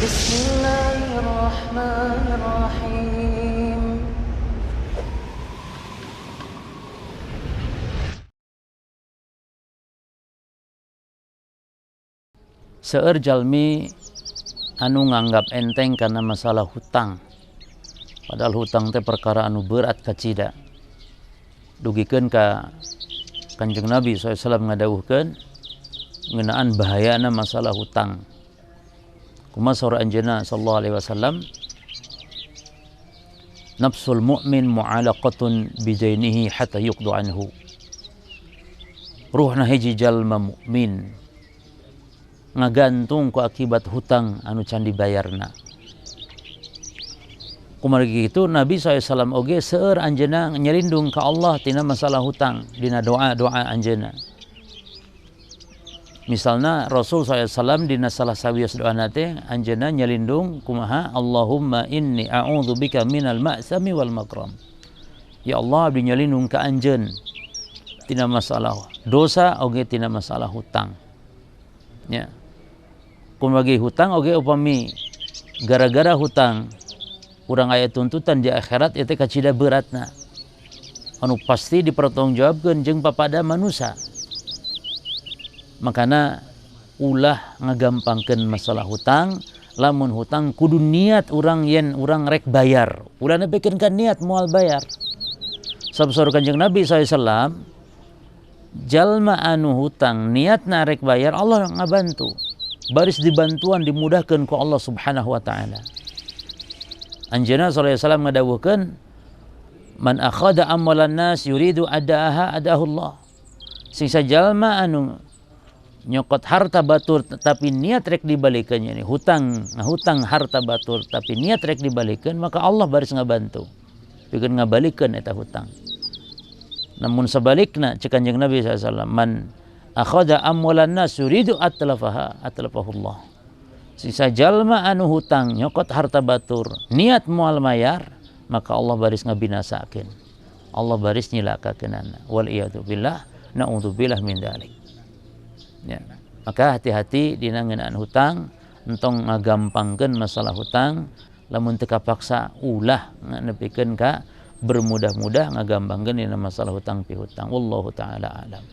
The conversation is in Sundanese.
Bismillahirrahmanirrahim. Seueur jalmi anu nganggap enteng karena masalah hutang. Padahal hutang teh perkara anu berat kacida. Dugikeun ka Kanjeng Nabi SAW ngadawuhkeun ngeunaan bahayana masalah hutang. Kumaha saur anjeunna sallallahu alaihi wasallam, nafsul mu'min mu'alaqatun bijainihi hatta yuqdu anhu. Ruhna hiji jalma mukmin ngagantung ku akibat hutang anu can dibayarna. Kumargi kitu Nabi SAW oge seueur anjeunna nyelindung ka Allah tina masalah hutang dina doa-doa anjeunna. Misalna Rasul SAW dina salah sawios doana teh anjeunna nyelindung kumaha, Allahumma inni a'udzubika minal ma'sami wal makram. Ya Allah, abdi nyelindung ka anjeun tina masalah dosa oge tina masalah hutang. Ya. Kumargi hutang oge upami gara-gara hutang urang aya tuntutan di akhirat eta kacida beratna. Anu pasti dipertanggungjawabkeun jeung papada manusia. Makana ulah ngagampangkeun masalah hutang, lamun hutang kudu niat urang yen urang rek bayar. Ulah nepikeun ka niat moal bayar. Sabab saur Kanjeng Nabi SAW, jalma anu hutang niatna rek bayar, Allah ngabantu. Baris dibantuan dimudahkeun ku Allah Subhanahu wa taala. Anjeunna sallallahu alaihi wasallam ngadawuhkeun, man akhadha amwalan nas yuridu adaaha adahu Allah. Sing sajalma anu nyokot harta batur tapi niat rek dibalikeun, yani hutang, ngahutang harta batur tapi niat rek dibalikeun, maka Allah baris ngabantu pikeun ngabalikeun eta hutang. Namun sebalikna cek Kanjeng Nabi SAW, man akhadha amwalan nas yuridu atlafaha atlafahullah. Sisa jalma anu hutang nyokot harta batur niat moal mayar, maka Allah baris ngabinasakeun, Allah baris nyilakakeunana. Wal iyadu billah, na'udzubillah min dzalik. Ya. Maka hati-hati dina ngeunaan hutang, entong ngagampangkeun masalah hutang, lamun teu kapaksa ulah nepikeun ka bermudah-mudah ngagampangkeun dina masalah hutang pihutang. Wallahu taala alam.